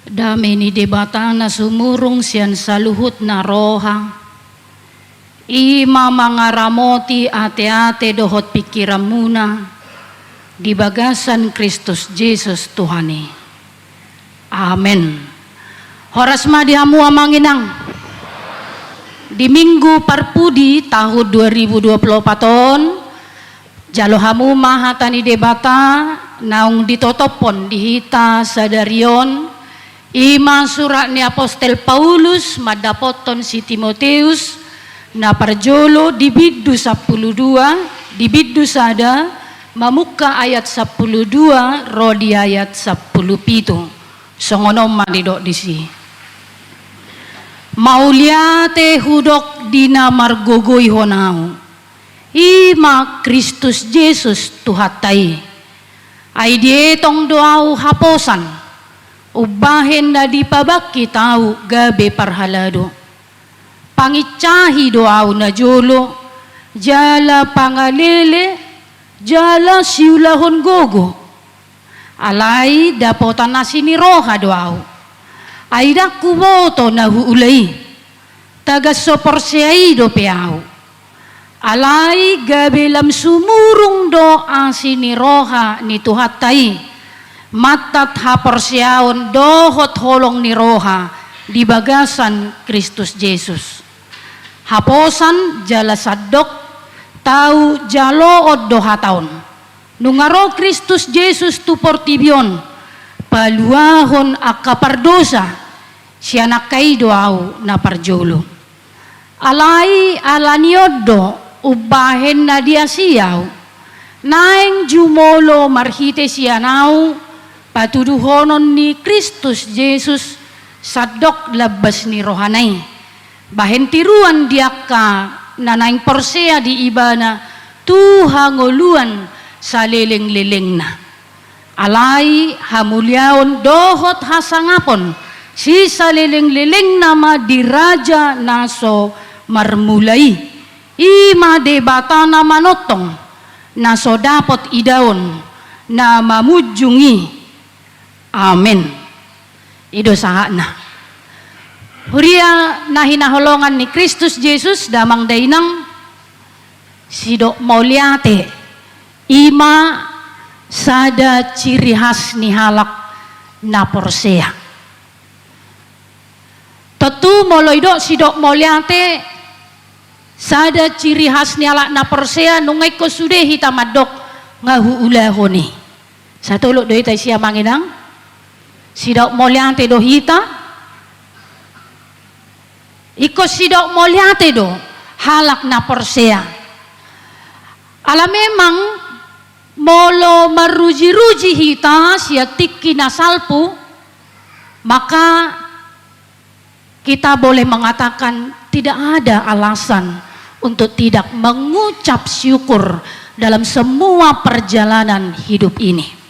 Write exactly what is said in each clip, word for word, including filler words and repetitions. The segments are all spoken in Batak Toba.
Dame ni Debata na sumurung sian saluhutna roha, i ma mangaramoti ateate dohot pingkiranmuna di bagasan Kristus Jesus Tuhan i. Amen. Horas ma di hamu amang inang. Di Minggu Parpudi tahun dua ribu dua puluh opat on, jalo hamu ma hata ni Debata naung ditotophon di hita sadari on, i ma surat ni apostel Paulus mandapothon si Timoteus, na parjolo di bindu sampulu dua, di bindu sada, mamungka ayat sampulu dua ro di ayat sampulu pitu. Songon on ma didok disi. Mauliate hudok di na margogoihon ahu, i ma Kristus Jesus Tuhanta i. Ai dietong do ahu haposan, umbahen na dipabangkit ahu gabe parhalado. Pangincahi do ahu najolo, jala pangalele, jala siulahon gogo. Alai dapotan asi ni roha do ahu. Ai ndang huboto na huula i. Tagan so porsea i dope ahu. Alai gabe lam sumurung do asi ni roha ni Tuhanta i, mantat haporseaon dohot holong ni roha di bagasan Kristus Jesus. Haposan jala sandok, tau jaloon do hata on. Nunga ro Kristus Jesus tu portibi on, paluahon angka pardosa, sian angka i do ahu na parjolo. Alai ala ni on do umbahen na diasi ahu, naeng jumolo marhite sian ahu patuduhonon ni Kristus Jesus sandok lambas ni rohana i, bahen tiruan di angka na naeng porsea di Ibana tu hangoluan salelenglelengna. Alai hamuliaon dohot hasangapon sisalelenglelengna ma di Raja na so marmula i, i ma Debata na manongtong, na so dapot idaon, na mamunjung i. Amen. I do sahatna. Huria na hinaholongan ni Kristus Jesus, damang dainang, sidok mauliate, i ma sada ciri khas ni halak na porsea. Tontu molo idok sidok mauliate, sada ciri khas ni halak na porsea, nunga ingkon sude hita mandok nga huulahon i. Satolop do hita isi amang inang. Sidok mauliate do hita. Ingkon sidok mauliate do halak na porsea. Ala memang molo marujiruji hita sian tingki na salpu, maka kita boleh mengatakan tidak ada alasan untuk tidak mengucap syukur dalam semua perjalanan hidup ini.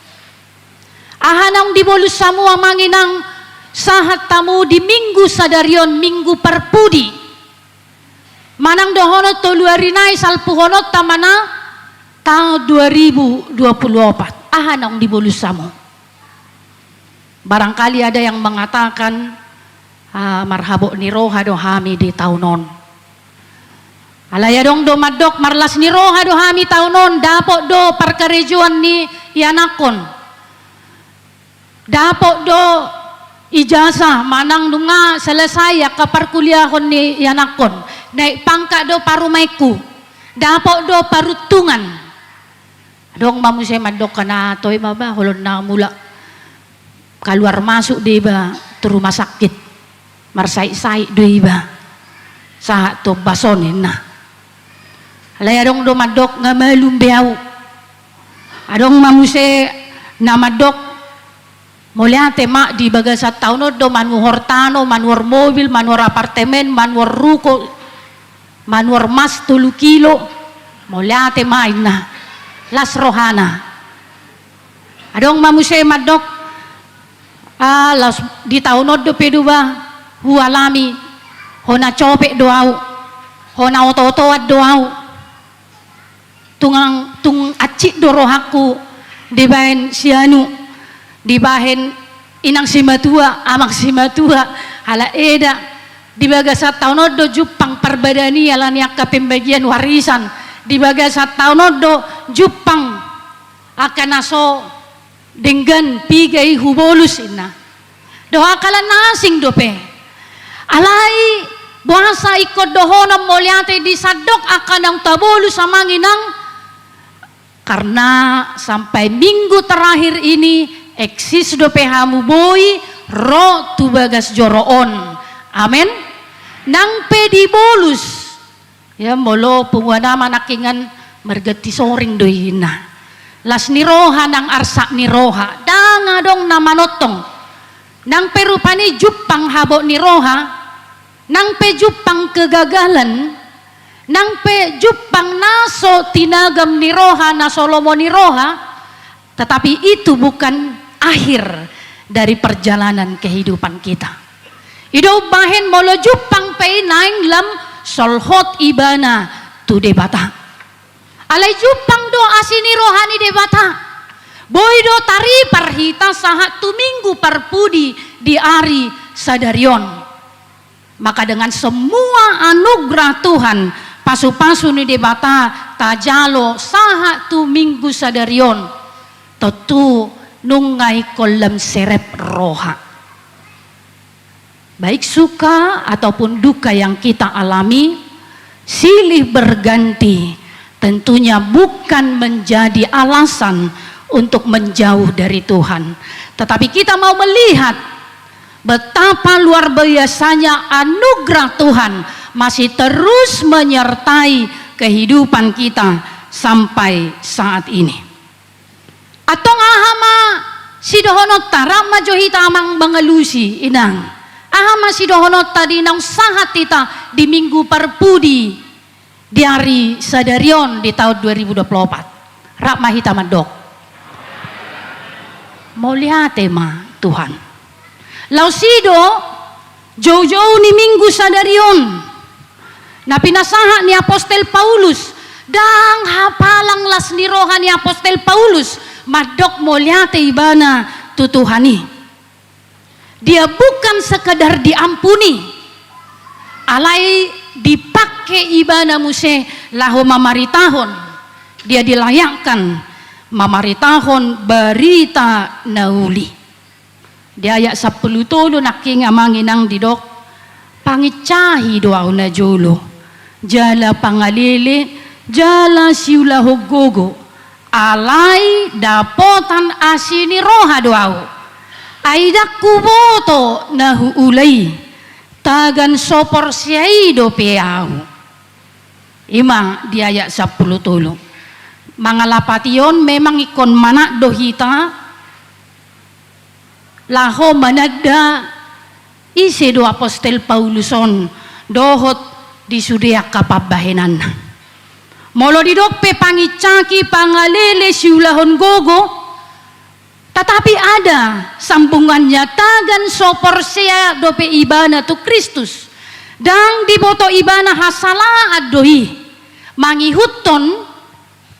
Aha naung dibolus hamu amang inang sahat hamu di Minggu sadari on, Minggu Parpudi? Manang dohonon tolu ari nai salpuhononta ma na taon dua ribu dua puluh opat. Aha naung dibolus hamu? Barangkali ada yang mengatakan, "Ah, marhabot ni roha do hami di taon on." Alai adong do mandok, "Marlas ni roha do hami taon on, dapot do parkarejoan ni ianakkon. Dapot do ijazah manang nunga selesai angka parkuliahon ni ianakkon. Naik pangkat do parumaenku. Dapot do paruntungan." Adong ma muse mandok, "Nga toe ma ba, holan na mulak kaluar masuk do iba tu rumah sakit. Marsaitsait do iba sahat tu ombas on," ninna. Alai adong do mandok, "Nga malum be au." Adong ma muse na mandok, "Mauliate ma di bagasan taon on do manuhor tano, manuhor mobil, manuhor apartemen, manuhor ruko, manuhor mas tolu kilo. Mauliate ma," ninna. Las rohana. Adong ma muse mandok, "Ah, laos di taon on dope do ba hualami, hona copet do au, hona otootoan do au. Tung, tung hansit do rohangku dibahen si anu, dibahen Inang simatua, amang simatua, halak eda, di bagasan taon on do jumpang parbadaan i ala ni angka pembagian warisan, di bagasan taon on do jumpang angka na so denggan piga i hubolus inna. Dohot angka na asing dope. Alai boasa ingkon dohonon mauliate di sandok angka naung tabolus amang inang? Karena sampai minggu terakhir ini eksis dope hamu boi ro tu bagas joro on. Amen. Nang pe dibolus. Ya, molo punguan ama nangkingan marganti soring do i inna. Las ni roha nang arsak ni roha, ndang adong na manongtong. Nang pe rupani jumpang habot ni roha, nang pe jumpang kegagalan, nang pe jumpang na so tinagam ni roha, na so lomo ni roha, tetapi itu bukan akhir dari perjalanan kehidupan kita. I do umbahen molo jumpang pe i naeng lam solhot ibana tu Debata. Alai jumpang do asi ni roha ni Debata. Boi do taripar hita sahat tu Minggu Parpudi di ari sadari on. Maka dengan semua anugerah Tuhan, pasu-pasu ni Debata tajalo sahat tu Minggu sadari on, tontu nunga ingkon lam serep roha. Baik suka ataupun duka yang kita alami, silih berganti, tentunya bukan menjadi alasan untuk menjauh dari Tuhan. Tetapi kita mau melihat betapa luar biasanya anugerah Tuhan masih terus menyertai kehidupan kita sampai saat ini. Antong aha ma sidohononta, rap ma jo hita amang mangalusi inang. Aha ma sidohononta di naung sahat hita di Minggu Parpudi di ari sadari on di taon dua ribu dua puluh opat? Rap ma hita mandok. Mauliate ma Tuhan. Laos i do, joujou ni Minggu sadari on, na pinasahat ni apostel Paulus, ndang hapalang las ni roha ni apostel Paulus mandok mauliate ibana tu Tuhan i. Dia bukan sekedar diampuni, alai dipangke ibana muse laho mamaritahon, dia dilayakkan mamaritahon barita na uli. Di ayat sampulu tolu nangkin amang inang didok, pangincahi do ahu najolo, jala pangalele, jala siulahon gogo, alai dapotan asi ni roha do ahu. Ai ndang huboto na huula i, tagan so porsea i dope ahu. I ma di ayat sampulu tolu. Mangalapati on memang ingkon manat do hita, laho mananda ise do apostel Paulus on dohot di sude angka pambahenanna. Molo didok pe pangincahi, pangalele, siulahon gogo, tetapi ada sambungannya, tagan so porsea dope ibana tu Kristus. Ndang diboto ibana hasalahan do i mangihuthon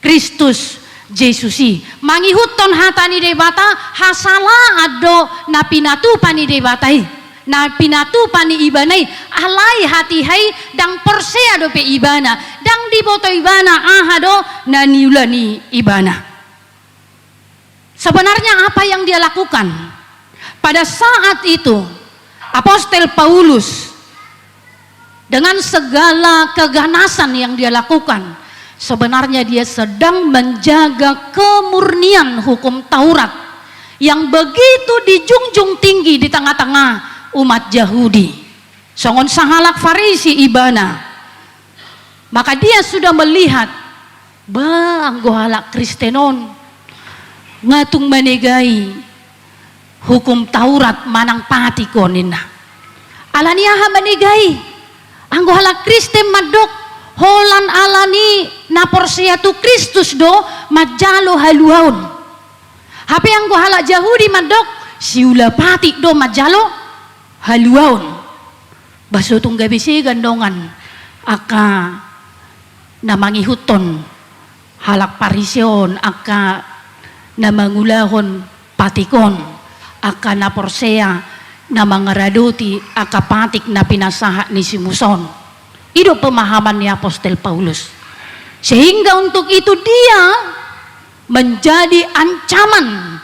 Kristus Jesus i. Mangihuthon hata ni Debata, hasalahan do na pinatupa ni Debata i, na pinatupa ni ibana i. Alai hatiha i ndang porsea dope ibana, ndang diboto ibana aha do na niula ni ibana. Sebenarnya apa yang dia lakukan? Pada saat itu, apostel Paulus dengan segala keganasan yang dia lakukan, sebenarnya dia sedang menjaga kemurnian hukum Taurat yang begitu dijunjung tinggi di tengah-tengah umat Yahudi. Songon sahalak Farisi ibana. Maka dia sudah melihat, bah, anggo halak Kristen on nga tung manegai hukum Taurat manang patik on, ninna. Ala ni aha manegai? Anggo halak Kristen mandok, holan ala ni na porsea tu Kristus do manjalo haluaon. Hape anggo halak Jahudi mandok, siula patik do manjalo haluaon. Bah, so tung gabe sega dongan angka na mangihuthon halak Parise on, angka na mangulahon patik on. angka na porsea na mangaradoti angka patik na pinasahat ni si Musa on. I do pemahaman ni apostel Paulus. Sehingga untuk itu dia menjadi ancaman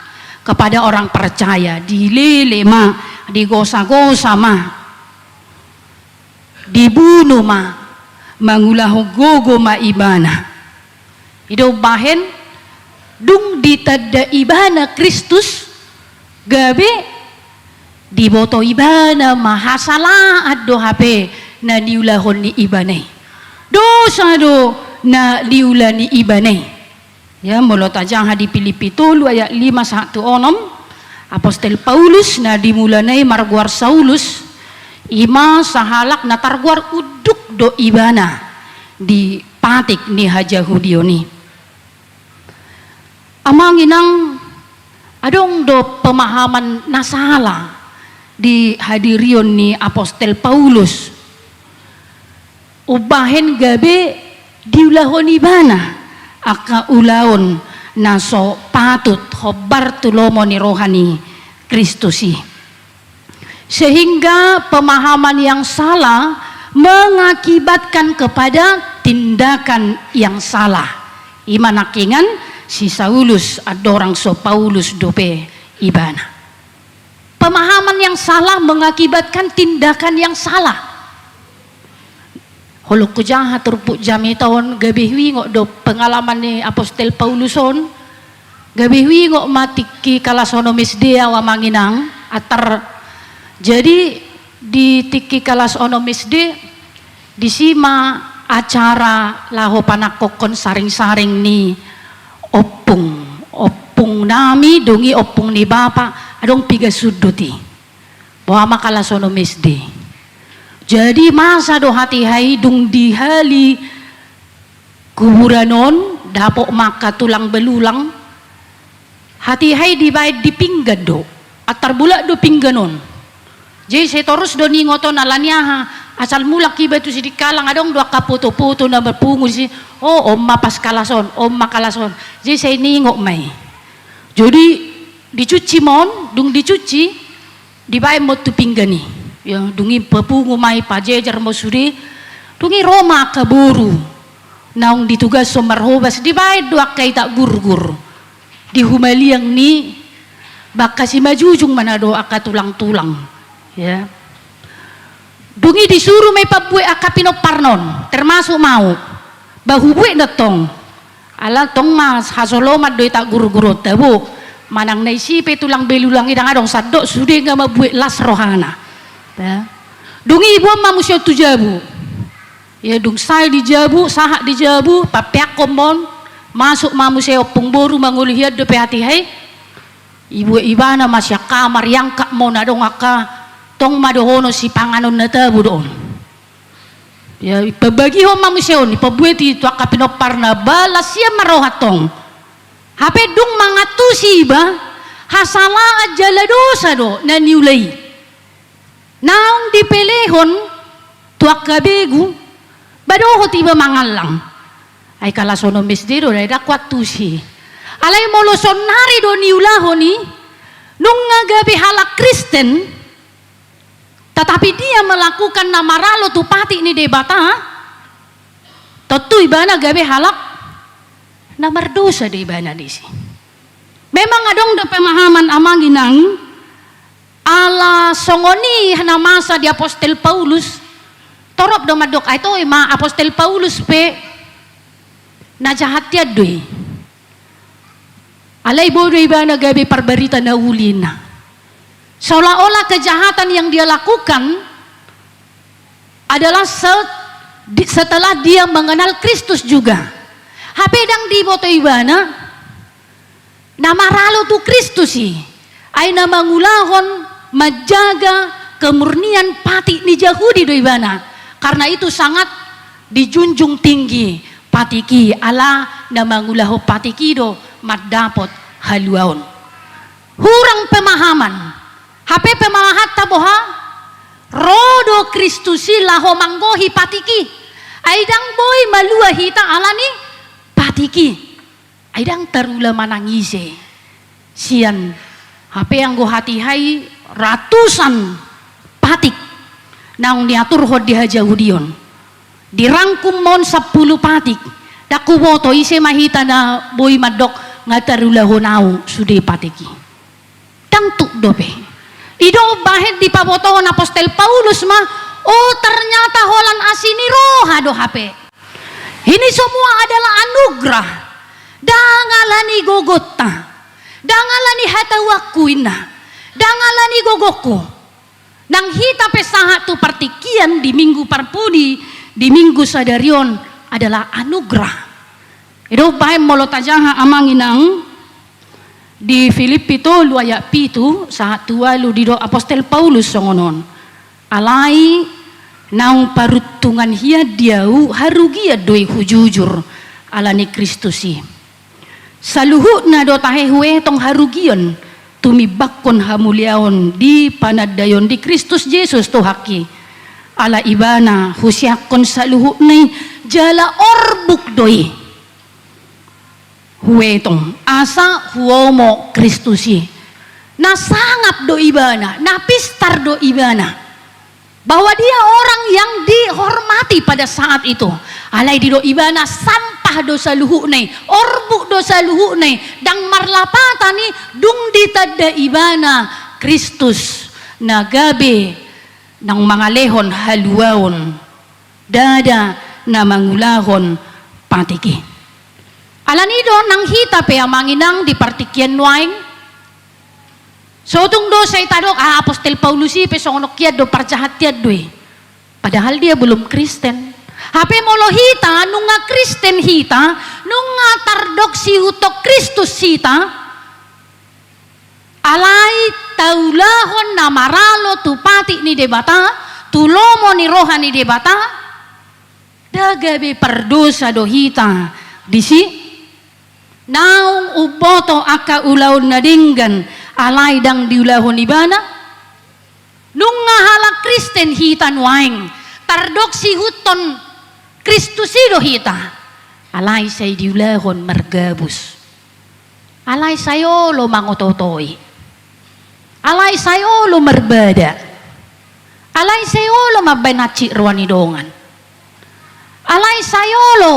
kepada orang percaya, dilele ma, digosa-gosa ma, dibunu ma, mangulahon gogo ma ibana. I do umbahen dung ditanda ibana Kristus, gabe diboto ibana ma hasalaan do hape na niulahon ni ibana i. Dosa do na niula ni ibana i. Ya, molo tajaha di Pilippi tolu ayat lima sahat tu onom, apostel Paulus na di mulana i margoar Saulus, i ma sahalak na targoar unduk do ibana di patik ni hajahudion i. Amang inang, adong do pemahaman na sala di hadirion ni apostel Paulus. Umbahen gabe diulahon ibana angka ulaon na so patut hombar tu lomo ni roha ni Kristus i. Sehingga pemahaman yang salah mengakibatkan kepada tindakan yang salah. I ma nangkiningan si Saulus andorang so Paulus dope ibana. Pemahaman yang salah mengakibatkan tindakan yang salah. Holong hujaha turpuk jamita on gabe huingot do pengalaman ni apostel Paulus on. Gabe huingot ma tingki kalas onom S D au amang inang, antar. Jadi di tingki kalas onom S D, disi ma acara laho panangkokhon saring-saring ni ompung. Ompung nami, dung i ompung ni bapa, adong piga sundut i. Boha ma kalas onom S D. Jadi masa do hatiha i dung di hali kuburan on, dapot ma angka tulang belulang. Hatiha i dibaen di pinggan do. Antar bulak do pinggan on. Jadi sai torus do ningot on, ala ni aha, asal mulak iba tu Sidikalang, adong do angka poto-poto na marpungu disi. Oh, on ma pas kalas on, on ma kalas on. Jadi sai ningot ma i. Jadi dicuci ma on, dung dicuci, dibaen ma on tu pinggan i. Ya, dung i papungu ma i, pajejer ma on sude. Dung i ro ma angka boru naung ditugashon marhobas, dibaen do angka itak gurgur di humaliang ni bangka Simanjujung, mana do angka tulang-tulang. Ya. Dung i disuru ma i pambuek angka pinomparna on, termasuk ma au. Ba hubuek do tong. Ala tong ma hasoloman do itak gurgur on, tabo. Manang na ise pe tulang belulang i, ndang adong sandok, sude nga mambuek, las rohana. Ya. Dung i iboan ma muse on tu jabu. Ya, dung sae di jabu, sahat di jabu, papeakhon ma on, masuk ma muse ompung boru mangolu hian dope hatiha i. Ibuek ibana ma sian kamar, iangkat ma on, adong angka, tong ma dohonon sipanganon na tabo do on. Ya, ipabagihon ma muse on, ipabueti tu angka pinomparna, ba las hian ma roha tong. Hape dung mangantusi iba, hasalaan jala dosa do na niula i. Naung dipelehon tu angka begu, ba dohot iba mangallang. Ai kalas onom S D do, ndang huantusi. Alai molo saonnari do niulahon i, nunga gabe halak Kristen, tetapi dia melakukan na maralo tu patik ni Debata, tontu ibana gabe halak na mardosa do ibana disi. Memang adong do pemahaman, amang inang, ala songon i na masa di apostel Paulus, torop do mandok, ai toe ma apostel Paulus pe na jahat hian do i. Alai boi do ibana gabe parbarita na uli, ninna. Seolah-olah kejahatan yang dia lakukan adalah se-, di-, setelah dia mengenal Kristus juga. Hape ndang diboto ibana na maralo tu Kristus i, ai na mangulahon, manjaga kemurnian patik ni Jahudi do ibana. Karena itu sangat dijunjung tinggi patik i, ala na mangulahon patik i do mandapot haluaon. Hurang pemahaman. Hape pemahaman ta boha, ro do Kristus i laho manggohi patik i. Ai ndang boi malua hita ala ni patik i. Ai ndang tarula manang ise sian Hape anggo hatiha i ratusan patik naung niaturhon di hajahudion. Dirangkum ma on sampulu patik. Ndang huboto ise ma hita na boi mandok nga tarulahon au sude patik i. Ndang tuk dope. I do umbahen dipabotohon apostel Paulus ma, o ternyata holan asi ni roha do hape. Ini semua adalah anugerah. Ndang ala ni gogonta. Ndang ala ni hatauanku inna. Ndang ala ni gogonku. Nang hita pe sahat tu partingkian di Minggu Parpudi, di Minggu sadari on adalah anugerah. I do umbahen molo tajaha amang inang, di Filipi tolu ayat pitu, sahat tu ualu didok apostel Paulus songon on. Alai naung paruntungan hian di ahu harugian do i hujujur ala ni Kristus i. Saluhutna do tahe huetong harugian, tumimbanghon hamuliaon di panandaion di Kristus Jesus Tuhanki. Ala ibana huseakkon saluhutna i jala orbuk do i. Huetong, asa huomo Kristus i. Na sangap do ibana, na pistar do ibana. Bahwa dia orang yang dihormati pada saat itu. Alai didok ibana sampah do saluhutna i, orbuk do saluhutna i, ndang marlapatan i, dung ditanda ibana Kristus na gabe naung mangalehon haluaon. Ndada na mangulahon patik i. Ala ni do nang hita pe amang inang di partingkian nuaeng. So tung do sai tadok, ah, apostel Paulus i pe songon on hian do, parjahat hian do i. Padahal dia belum Kristen. Hape molo hita nunga Kristen hita, nunga tardok sihuthon Kristus hita, alai taulahon na maralo tu patik ni Debata, tu lomo ni roha ni Debata, nda gabe pardosa do hita disi? Naung umboto angka ulaon na denggan alai ndang diulahon ibana? Nunga halak Kristen hita nuaeng, tardok sihuthon Kristus i do hita, alai sai diulahon margabus. Alai sai olo mangotootoi. Alai sai olo marbada. Alai sai olo mambahen hansit roha ni dongan. Alai sai olo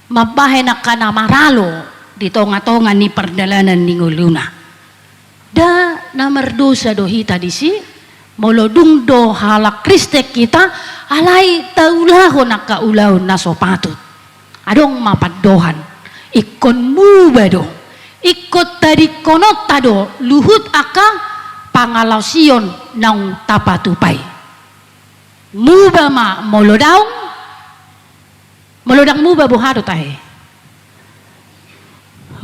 mambahen angka na maralo di tongatonga ni pardalanan ni ngoluna. Nda na mardosa do hita disi, molo dung do halak Kristen hita, alai taulahon angka ulaon na so patut. Adong ma pandohan, ingkon muba do, ingkon tadingkononta do luhut angka pangalaosion naung tapatupa i. Muba ma molo daong, molo ndang muba boha do tahe?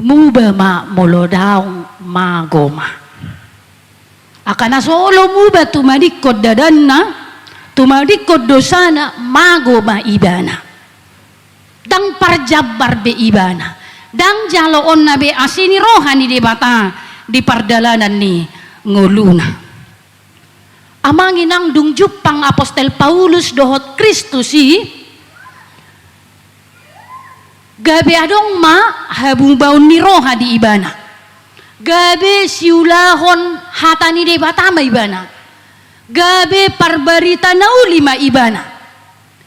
Muba ma molo daong, mago ma. Angka na so olo muba tumadingkon dadanna, tumadingkon dosana, mago ma ibana. Ndang parjambar be ibana, ndang jaloonna be asi ni roha ni Debata di pardalanan ni ngoluna. Amang inang, dung jumpang apostel Paulus dohot Kristus i, gabe adong ma hamubaon ni roha di ibana. Gabe siulahon hata ni Debata ma ibana. Gabe parbarita na uli ma ibana.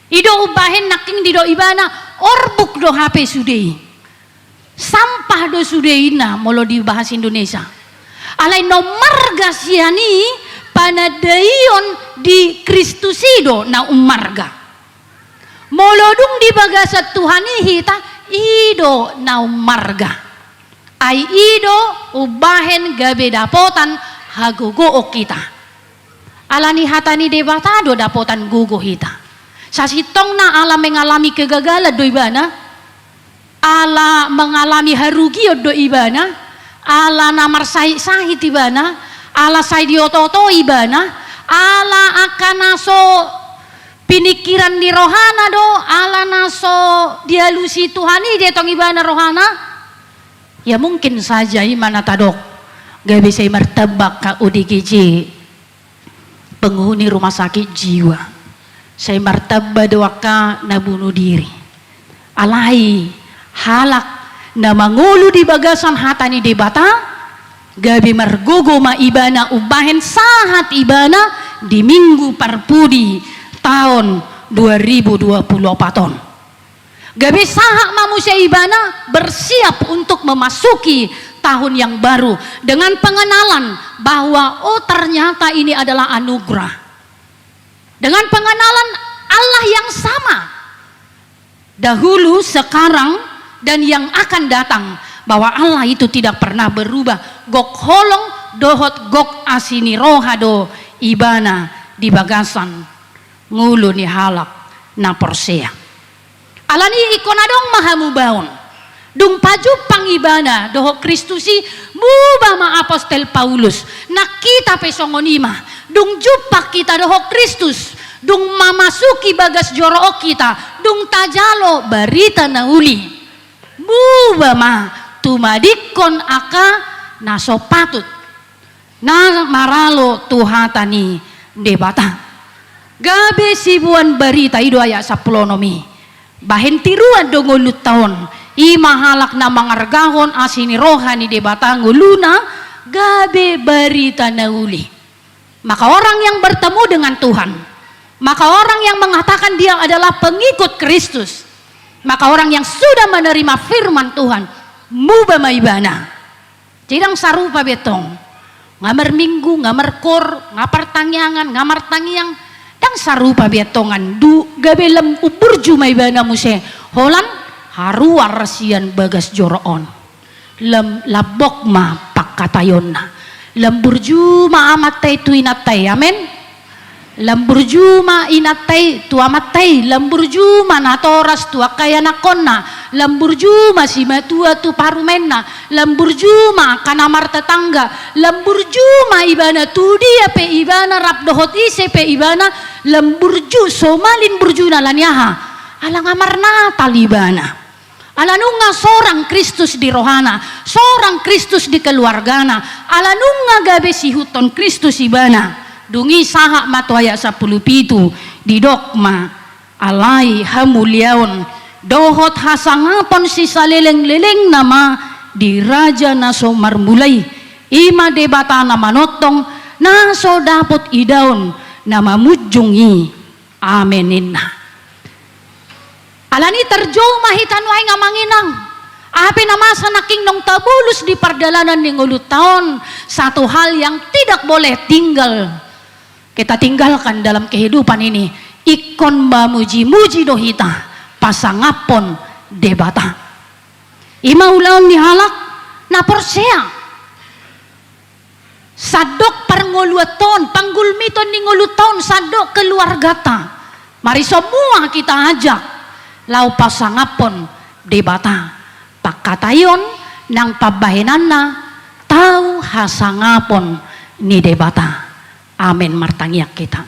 I do umbahen nangkin didok ibana, orbuk do hape sude i. Sampah do sude i inna molo di bahasa Indonesia. Alai na ummarga sian i, panandaion di Kristus i do na ummarga. Molo dung di bagasan Tuhan i hita, i do na ummarga. Ai i do umbahen gabe dapotan hagogoon hita. Ala ni hata ni Debata do dapotan gogo hita. Sasintongna ala mengalami kegagalan do ibana, ala mengalami harugion do ibana, ala na marsahit-sahit ibana, ala sai diotootoi ibana, ala angka na so piningkiran ni rohana do, ala na so dialusi Tuhan i dietong ibana rohana. Ya mungkin saja i ma na tadok, gabe sai martamba angka O D G J, penghuni rumah sakit jiwa. Sai martamba do angka na bunuh diri. Alai halak na mangolu di bagasan hata ni Debata, Gabe margogo ma ibana umbahen sahat ibana di Minggu Parpudi taon dua ribu dua puluh opat on. Gabe sahat ma muse ibana bersiap untuk memasuki tahun yang baru dengan pengenalan bahwa, oh, ternyata ini adalah anugerah. Dengan pengenalan Allah yang sama dahulu, sekarang, dan yang akan datang, bahwa Allah itu tidak pernah berubah. Gok holong dohot gok asi ni roha do ibana di bagasan ngolu ni halak na porsea. Alani i ingkon adong ma hamubaon. Dung pajumpang ibana dohot Kristus i, muba ma apostel Paulus. Nang hita pe songon i ma. Dung jumpang hita dohot Kristus, dung mamasuki bagas joro on hita, dung tajalo barita na uli, muba ma tumadingkon angka na so patut na maralo tu hata ni Debata. Gabe siboan barita, i do ayat sampulu onom i. Bahen tiruan do ngolunta on. I ma halak na mangargahon asi ni roha ni Debata ngoluna gabe barita na uli. Maka orang yang bertemu dengan Tuhan, maka orang yang mengatakan dia adalah pengikut Kristus, maka orang yang sudah menerima firman Tuhan, muba ma ibana. Jadi ndang sarupa be antong. Nga marminggu, nga markoor, nga partangiangan, nga martangiang. Ndang sarupa be antong, andu, gabe lam umburju ma ibana muse. Holan haruar sian bagas joro on. Lam, lambok ma pangkataionna. Lam burju ma amanta i tu inanta i. Amen. Lam burju ma inanta i tu amanta i, lam burju ma natoras tu angka ianakhonna, lam burju ma simatua tu parumaenna, lam burju ma angka na martetangga, lam burju ma ibana tu dia pe ibana rap dohot ise pe ibana, lam burju, somalin burjuna, alani aha? Ala nga marnatal ibana. Ala nunga sorang Kristus di rohana, sorang Kristus di keluargana, ala nunga gabe siihuthon Kristus ibana. Dung i sahat ma tu ayat sampulu pitu, didok ma, alai hamuliaon dohot hasangapon sisalelenglelengna ma di Raja na so marmula i, i ma Debata na manongtong, na so dapot idaon na mamunjung i. Amen, ninna. Alani i tarjou ma hita nuaeng, amang inang. Aha pe na masa nangkin naung tabolus di pardalanan ni ngolunta on, satu hal yang tidak boleh tinggal, kita tinggalkan dalam kehidupan ini. Ingkon mamujimuji do hita, pasangaphon Debata. I ma ulaon ni halak na porsea. Sandok parngoluanta on, panggulmiton ni ngolunta on, sandok keluargata. Mari semua kita ajak laho pasangaphon Debata. Pangkataion nang pambahenanna tau hasangapon ni Debata. Amen. Martangiang hita.